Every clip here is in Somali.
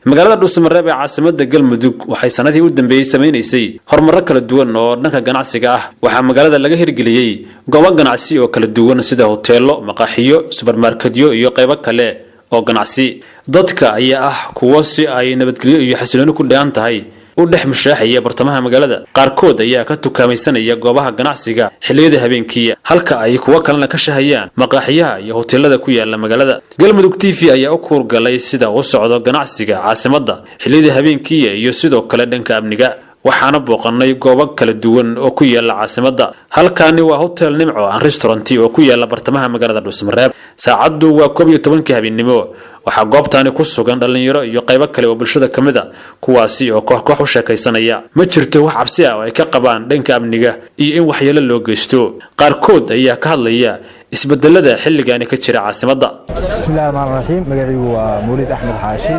Magaalada Dhuusamareeb ee caasimada Galmudug waxay sanadii u dambeeyey samaynaysay horumarro kala duwan oo dhanka ganacsiga ah. Waxaa magaalada laga hirgeliyey goobo ganacsi oo kala duwan, sida hoteelo, maqaaxiyo, subarmarketyo iyo qaybo kale oo ganacsi. Dadka ayaa ah kuwo si ay nabadgelyo iyo xasilooni ku dheehan tahay u dhex mushaaxaya bartamaha magaalada. Qaarkood ayaa ka tukaamaysanaya goobaha ganacsiga xilliyada habeenkii, halka ay kuwo kalena ka shahayaan maqaaxiyaha iyo hoteelada ku yaala magaalada. Galmudug TV ayaa u kuurgalay sida u socdo ganacsiga caasimadda xilliyada habeenkii iyo sidoo kale dhanka amniga, waxaana booqanay goobo kala duwan oo ku yaala caasimadda. Halkaani waa Hotel Nimco and Restaurant oo ku yaala bartamaha magaalada Dhuusamareeb. Saacaddu waa 11-kii habeennimo. Waxaa goobtaani ku sugan dhallinyaro iyo qaybo kale oo bulshada ka mid a, kuwaasi oo koox koox u sheekaysanaya. Ma jirto wax cabsi ah oo ay ka qabaan dhanka amniga iyo in waxyeelo loo geysto. Qaarkood ayaa ka hadlaya isbedelada xilligaani ka jira caasimadda. Bismillahi raxmaan raxiim. Magacaygu waa Mawlid Axmed Xaashi.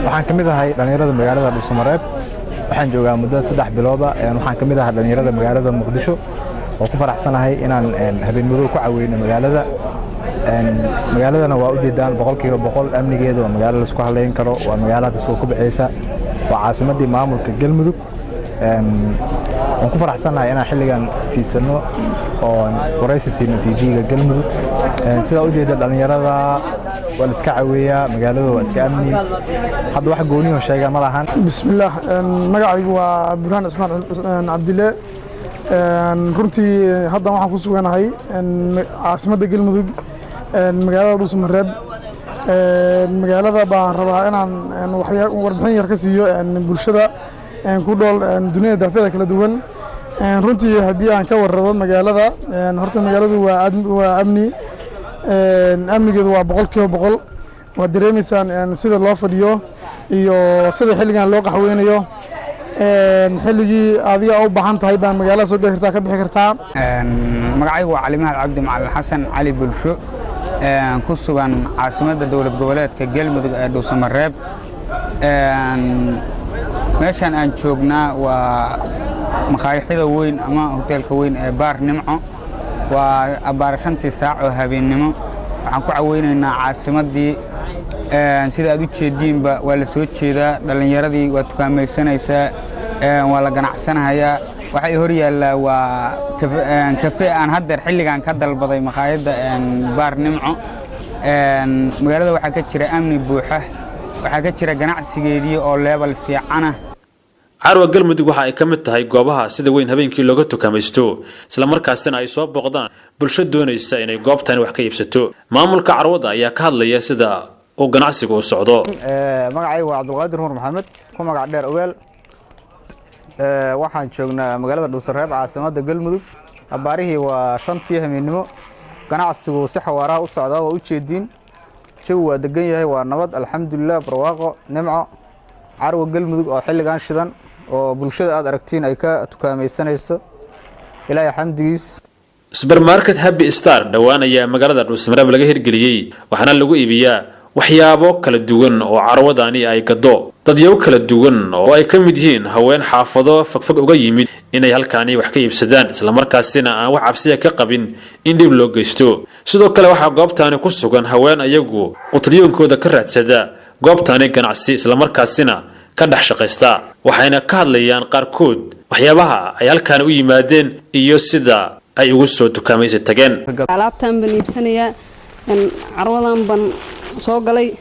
Waxaan ka mid ahay dhallinyarada magaalada Dhuusamareeb. Waxaan joogaa muddo 3 bilooda. Waxaan ka mid ahay dhallinyarada magaalada Muqdisho oo ku faraxsanahay inaan habeen madow ku caweyno magaalada. Magaaladana waa ujeedaan, 100% amnigeeda. Waa magaalo laisku halayn karo, waa magaalo hadda soo kobceysa, waa caasimaddii maamulka Galmudug. Waan ku faraxsanahay inaan xilligan fiidsano oon waraysi siino TV-ga Galmudug. Sidaa ujeeda, dhallinyarada waa la iska caweeyaa, magaalada waa iska amni. Hadda wax gooniyo sheega ma lahan. Bismillaah, magacaygu waa Burhaan Cismaan Cabdille. Runtii haddan waxaan ku suganahay caasimadda Galmudug, magaalada Dhuusamareeb. Magaalada baan rabaa inaan warbixin yar ka siiyo bulshada ku dhool dunida daafyada kala duwan. Runtii haddii aan ka warrabo magaalada, horta magaaladu waa amni, amnigeedu waa 100%. Waad dareemaysaan sida loo fadhiyo iyo sida xilligan loo qaxweynayo. Xilligii adiga u baahan tahay baa magaalada soo geli kartaa, ka bixi kartaa. Magacaygu waa Cali Mahad Cabdi Macalin Xasan Cali Bulsho, ku sugan caasimadda dowlad goboleedka Galmudug ee Dhuusamareeb. Meeshaan aan joognaa waa maqaayaxyada weyn ama hoteelka weyn ee Baar Nimco. Waa abbaara 5-tii saac oo habeennimo. Waxaan ku caweynaynaa caasimaddii. Sida aad u jeediinba, waa la soo jeedaa, dhallinyaradii waa tukaamaysanaysaa, waa la ganacsanahayaa. Waxay hor yaallaa waa kafe aan haddeer xilligan ka dalbaday maqaayadda Baar Nimco. Magaalada waxaa ka jira amni buuxa, waxaa ka jira ganacsigeedii oo level fiicana. Carwa Galmudug waxa ay ka mid tahay goobaha sida weyn habeenkii looga tukamaysto, islamarkaasina ay soo booqdaan bulsho doonaysa inay goobtani wax ka iibsato. Maamulka carwada ayaa ka hadlaya sida uu ganacsigu u socdo. Magacaygu waa Cabdulqaadir Nuur Maxamed, ku magac dheer Ogeel. Waxaan joognaa magaalada Dhuusareeb, caasimadda Galmudug. Abaarihii waa 5-tii habeennimo. Ganacsigu si xawaaraha u socdaa, waa u jeediin. Jawi waa degan yahay, waa nabad, alxamdulilah, barwaaqo, nimco. Carwa Galmudug oo xilligan shidan oo bulshada aad aragtiin ay ka tukaamaysanayso, Ilaahay xamdigiis. Subermarket Happy Star dhowaan ayaa magaalada Dhuusamareeb laga hirgeliyey, waxaana lagu iibiyaa waxyaabo kala duwan oo carwadani ay gado. Dadyow kala duwan oo ay ka mid yihiin haween xaafado fogfog uga yimid inay halkaani wax ka iibsadaan, islamarkaasina aan wax cabsiya ka qabin in dhib loo geysto. Sidoo kale waxaa goobtaani ku sugan haween ayagu qutriyoonkooda ka raadsada goobtaani ganacsi, islamarkaasina ka dhex shaqaysta. Waxayna ka hadlayaan qaarkood waxyaabaha ay halkaani u yimaadeen iyo sida ay ugu soo dukaamaysi tageen. Alaabtan baan iibsanayaa. Carwadan baan soo galay,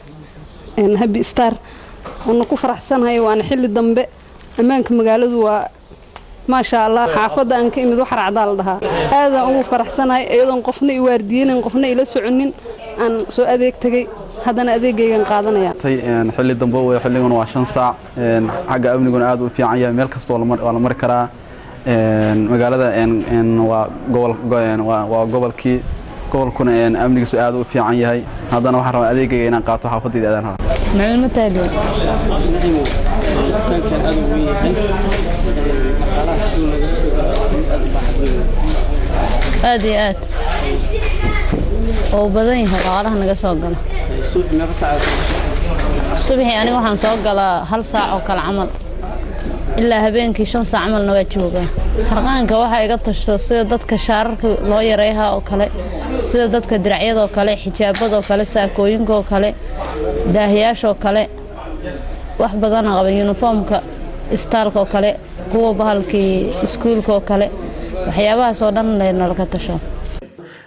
Happy Star, waana ku faraxsanahay. Waana xilli dambe, ammaanka magaaladu waa maasha Allah. Xaafadda aan ka imid Waxar Cadaa la dhahaa. Aadaan ugu faraxsanahay, iyadoon qofna i waardiyeynin, qofna ila soconin, aan soo adeeg tegey, haddana adeegaygan qaadanaya. Xilli dambe wey, xilligan waa 5 saac. Xagga amniguna aad u fiican yahay, meel kasta waa la mari karaa. Magaalada waa gobol, waa gobolkii, gobolkuna amnigiisu aad u fiican yahay. Haddana waxaan rabaa adeegayga inaan qaato, xaafadayda aadaan rabaa. Naciimo Taaliyo. Naciimo, dukaankan aad u weyn yahay, dhaqaalaha siduu naga soo galo mid aad u baaxad weyn. Aad iyo aad oo badan yahay dhaqaalaha naga soo galo. Suuqi meeqa saac soo gashaa? Subaxii aniga waxaan soo galaa 1 saac oo kale camal, ilaa habeenkii 5 saac camalna waa joogaa. Harqaanka waxaa iga tashto sida dadka shaararka loo yareeyaha oo kale, sida dadka diracyada oo kale, xijaabada oo kale, saakooyinka oo kale, daahiyaasha oo kale. Wax badana qaban, yunifoomka istaalka oo kale, kuwa bahalkii iskuulka oo kale, waxyaabahaas oo dhan nalaka tasho.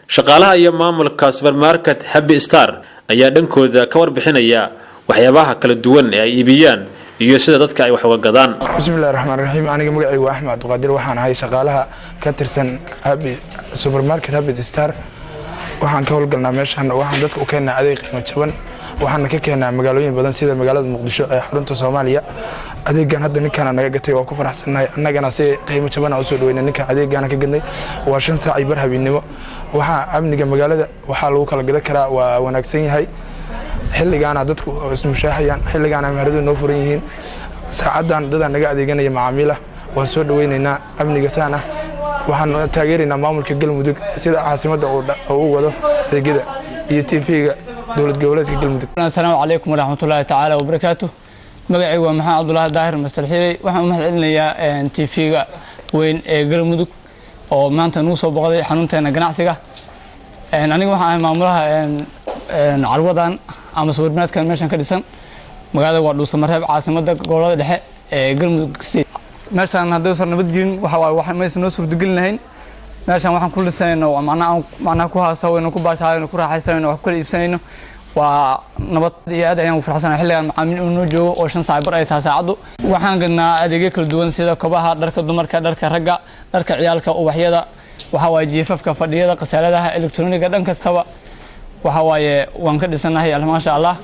Shaqaalaha iyo maamulka supermarket Happy Star ayaa dhankooda ka warbixinaya waxyaabaha kala duwan ee ay iibiyaan iyo sida dadka ay wax uga gadaan. Bismillahi raxmaan raxiim. Aniga magacaygu waa Axmed Cabdiqaadir. Waxaan ahay shaqaalaha ka tirsan Happy Supermarket, Happy Star. Waxaan ka howlgalnaa meeshan. Waxaan dadka u keennaa adeeg qiimo jaban. Waxaana ka keenaa magaalooyin badan, sida magaalada Muqdisho ee xarunta Soomaaliya. Adeegan hadda ninkaana naga gatay, waa ku faraxsannahay. Annagana si qiimo jaban usoo dhaweynay ninka adeegaana ka gadnay. Waa 5:15 habeennimo. Waxaa amniga magaalada waxaa lagu kala gadan karaa, waa wanaagsan yahay. Xilligaana dadku ismushaaxayaan, xilligaana meheradu noo furan yihiin. Saacaddan dadaa naga adeeganaya, macaamiila waan soo dhaweynaynaa. Amniga saan ah waxaan taageeraynaa maamulka Galmudug sida caasimadda uu u wado adeegyada iyo TV-ga dowlad goboleedka Galmudug. Asalaamu calaykum waraxmatullaahi tacaala wabarakaatu. Magacaygu waa Maxamed Cabdulaahi Daahir Mastar Xiirey. Waxaan u mahad celinayaa TV-ga weyn ee Galmudug oo maanta nagu soo boqday xarunteena ganacsiga. Aniga waxaan ahay maamulaha carwadan ama supermarketkan meeshan ka dhisan. Magaalada waa Dhuusamareeb, caasimadda gobolada dhexe ee Galmudug State. Meeshaan haddaysan nabad jirin, waxa waaye wax maysan noo suurtagelin lahayn. Meeshaan waxaan ku lisanayno, macnaha macnaha ku haasawayno, ku baashaalayno, ku raaxaysanayno, wax ku kala iibsanayno waa nabad. Iyo aad ayaan u faraxsanahay xilligan macaamiil inuu noo joogo oo 5:15 ay tahay saacaddu. Waxaan gadnaa adeegyo kala duwan sida kobaha, dharka dumarka, dharka ragga, dharka ciyaalka, ubaxyada, waxa waaye jiifafka, fadhiyada, khasaaladaha, elektroniga, dhan kastaba waxa waaye waan ka dhisanahay, maasha Allah.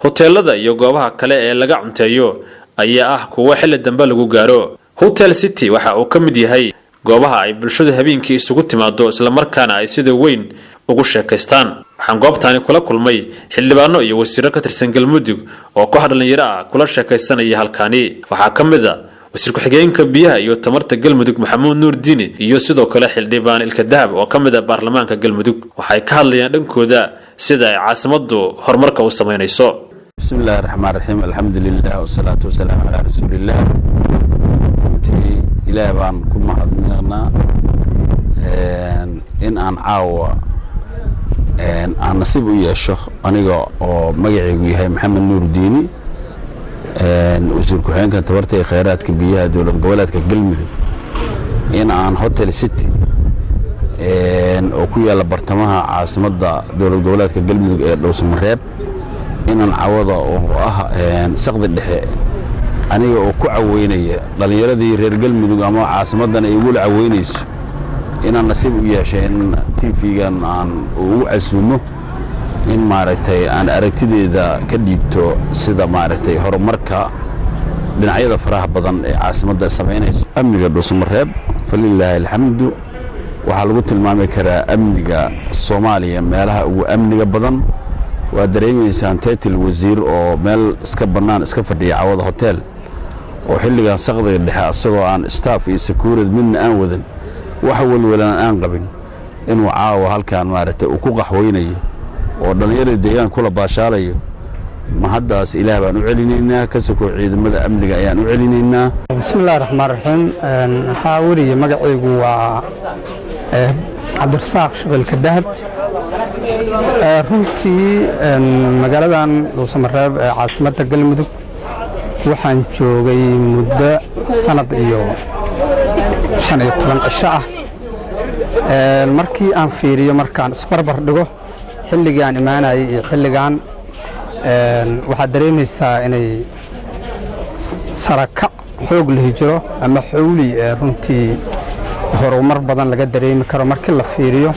Hoteelada iyo goobaha kale ee laga cunteeyo ayaa ah kuwo xilli dambe lagu gaaro. Hotel City waxa uu ka mid yahay goobaha ay bulshadu habeenkii isugu timaado, islamarkaana ay sida weyn ugu sheekaystaan. Waxaan goobtaani kula kulmay xildhibaano iyo wasiiro ka tirsan Galmudug oo koox dhallinyaro ah kula sheekaysanaya halkaani. Waxaa ka mid a wasiir ku-xigeenka biyaha iyo tamarta Galmudug, Maxamuud Nuur Diini, iyo sidoo kale xildhibaan Ilka Dahab oo ka mid ah baarlamaanka Galmudug. Waxay ka hadlayaan dhankooda sida ay caasimaddu horumarka u samaynayso. بسم الله الرحمن الرحيم، الحمد لله والصلاة والسلام على رسول الله. Runtii Ilaah baan ku mahadnaqnaa in aan caawa aan nasiib u yeesho, aniga oo magacaygu yahay Maxamed Nuur Diini, wasiir ku-xigeenka tabarta iyo kheyraadka biyaha dowlad goboleedka Galmudug, in aan Hotel City oo ku yaalla bartamaha caasimadda dowlad goboleedka Galmudug ee Dhowsamareeb inaan cawada oo ah saqdi dhexe aniga oo ku caweynaya dhallinyaradii reer Galmudug ama caasimaddan ay igula caweynayso, inaan nasiib u yeeshay in TV-gan aan ugu casuumo in maaragtay aan aragtideeda ka dhiibto sida maaragtay horumarka dhinacyada faraha badan ee caasimadda samaynayso. Amniga Dhuusamareeb, falilaahi alxamdu, waxaa lagu tilmaami karaa amniga Soomaaliya meelaha ugu amniga badan. Waa dareemaysaan title wasiir oo meel iska bannaan iska fadhiya cawada hotel oo xilligan saqdiga dhexe, asagoo aan staff iyo security midna aan wadan, wax walwalan aan qabin, inuu caawa halkan maaragtay uu ku qaxweynayo oo dhallinyarada deegaanka kula baashaalayo. Ma haddaas Ilaah baan u celinaynaa, ka sokoo ciidamada amniga ayaan u celinaynaa. Bismi illahi raxmaan raxiim. Waxaa weliye magacaygu waa Cabdirasaaq Shaqilka Dahab. Runtii magaaladan Dhuusamareeb ee caasimadda Galmudug waxaan joogay muddo sanad iyo 15 cisho ah. Markii aan fiiriyo, markaan isbarbar dhigo xilligii aan imaanayay iyo xilligan, waxaad dareemaysaa inay sarakac xoog lihi jiro ama xowli runtii horumar badan laga dareemi karo markii la fiiriyo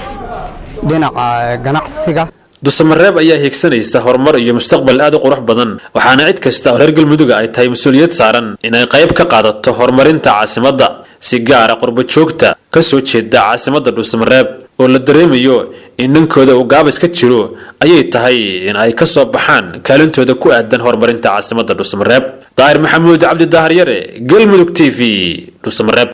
dhinaca ganacsiga. Dusamareeb ayaa hiigsanaysa horumar iyo mustaqbal aad u qurux badan, waxaana cid kasta oo reer Galmuduga ay tahay mas-uuliyad saaran inay qayb ka qaadato horumarinta caasimadda, si gaara qurbo joogta ka soo jeeda caasimadda Dhuusamareeb oo la dareemayo in ninkooda uu gaabis ka jiro ayay tahay in ay ka soo baxaan kaalintooda ku aadan horumarinta caasimadda Dhuusamareeb. Daahir Maxamuud Cabdi, Daahir Yare, Galmudug TV, Dhuusamareeb.